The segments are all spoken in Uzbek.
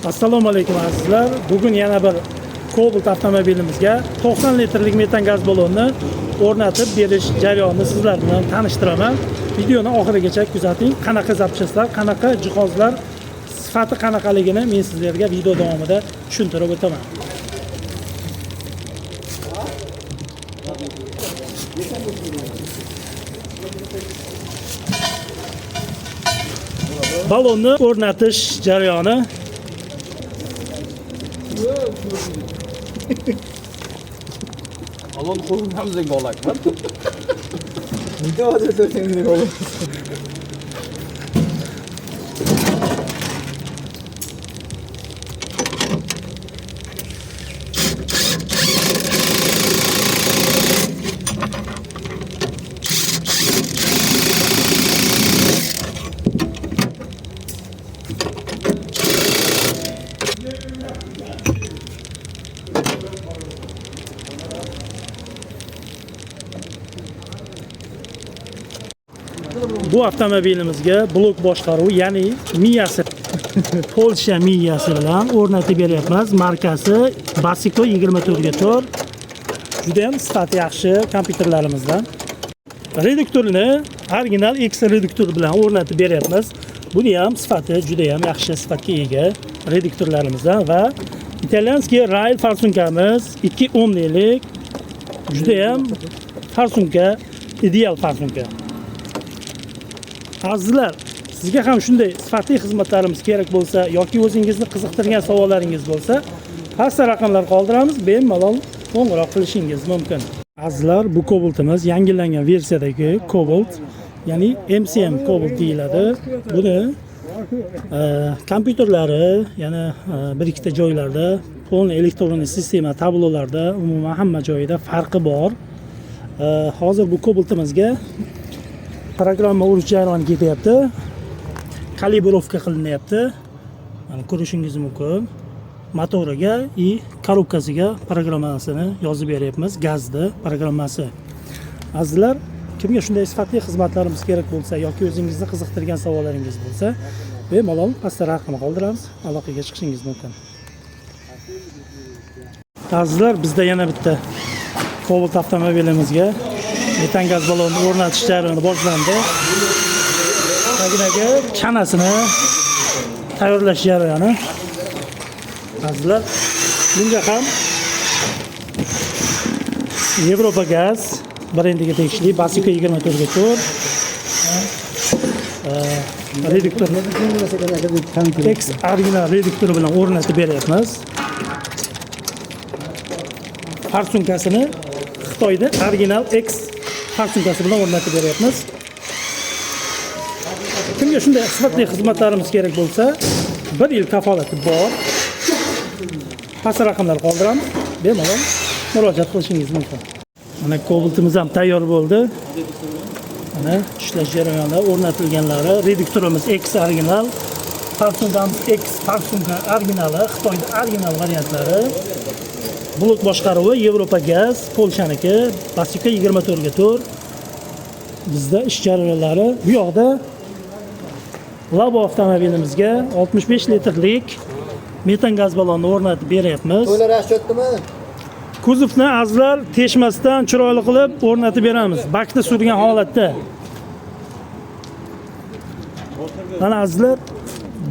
Assalomu alaykum azizlar. Bugun yana bir Cobalt avtomobilimizga 90 litrlik metan gaz ballonni o'rnatib berish jarayonini sizlar bilan tanishtiraman. Videoni oxirigacha kuzating. Qanaqa zapchastlar, qanaqa jihozlar, sifati qanaqaligini men sizlarga video davomida tushuntirib o'taman. Ballonni o'rnatish jarayoni. Alon qo'lini golak. Ne vaziyet oğlum? Bu avtomobilimizga blok boshqaruvi, ya'ni miyasi Polsha miyasi bilan o'rnatib beryapmiz. Markasi Basiko 24x4. Juda ham sifati yaxshi kompyuterlarimizdan. Reduktorni original X reduktor bilan o'rnatib beryapmiz. Buni ham sifati juda ham yaxshi sifatga ega reduktorlarimizdan va italyanskiy Rail farsunkamiz 2 o'mlilik juda ham farsunka, ideal farsunka. Azizlar, sizga ham shunday sifatli xizmatlarimiz kerak bo'lsa yoki o'zingizni qiziqtirgan savollaringiz bo'lsa, pastda raqamlar qoldiramiz, bemalol qo'ng'iroq qilishingiz mumkin. Azizlar, bu Cobaltimiz yangilangan versiyadagi Cobalt, ya'ni MCM Cobalt deyiladi. Buni kompyuterlari, yana bir ikkita joylarda polniy elektron sistema tablolarda umuman hamma joyida farqi bor. Hozir bu Cobaltimizga programma urish jarayoni ketyapti. Kalibrovka qilinyapti. Mana ko'rishingiz mumkin. Motoriga и korobkasiga programmasini yozib beryapmiz, gazni programmasi. Azizlar, kimga shunday sifatli xizmatlarimiz kerak bo'lsa yoki o'zingizni qiziqtirgan savollaringiz bo'lsa, bemalol pastda raqam qoldiramiz, aloqaga chiqishingiz mumkin. Azizlar, bizda yana bitta Cobalt avtomobilimizga metan gaz ballonni o'rnatish jarayoni boshlandi. Tagidagi chanasini tayyorlash jarayoni. Azizlar, bunga ham Yevropa gaz brendiga tegishli Basiko 24x4 reduktor X original reduktori bilan o'rnatib beryapmiz. Farsunkasini Xitoyda original X farsunkasi bilan o'rnatib beryapmiz. Kimga shunday sifatli xizmatlarimiz kerak bo'lsa, 1 yil kafolati bor. Past raqamlar qoldiramiz. Bemalol murojaat qilishingiz mumkin. Mana Cobaltimiz ham tayyor bo'ldi. Mana ishlash jarayoni o'rnatilganlari, reduktorimiz X original, farsunkamiz X farsunka originali, Xitoyda original variantlari. Blok boshqaruvi Yevropa gaz, Polshaniki, Basika 24x4. Bizda ish jarayonlari bu yoqda Labo avtomobilimizga 65 litrlik metan gaz ballonni o'rnatib beryapmiz. To'la raschottimi? Kuzovni azizlar teshmasdan chiroyli qilib o'rnatib beramiz. Bakni surgan holatda. Mana azizlar,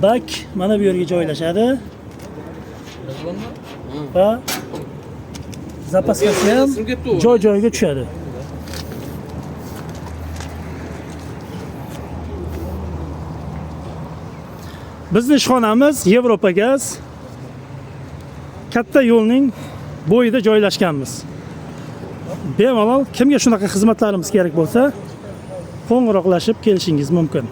bak mana bu yerga joylashadi. Va zapaskasi ham joy-joyiga tushadi. Bizni ishxonamiz Yevropa gaz katta yo'lning bo'yida joylashganmiz. Bemalol kimga shunaqa xizmatlarimiz kerak bo'lsa, qo'ng'iroqlashib kelishingiz mumkin.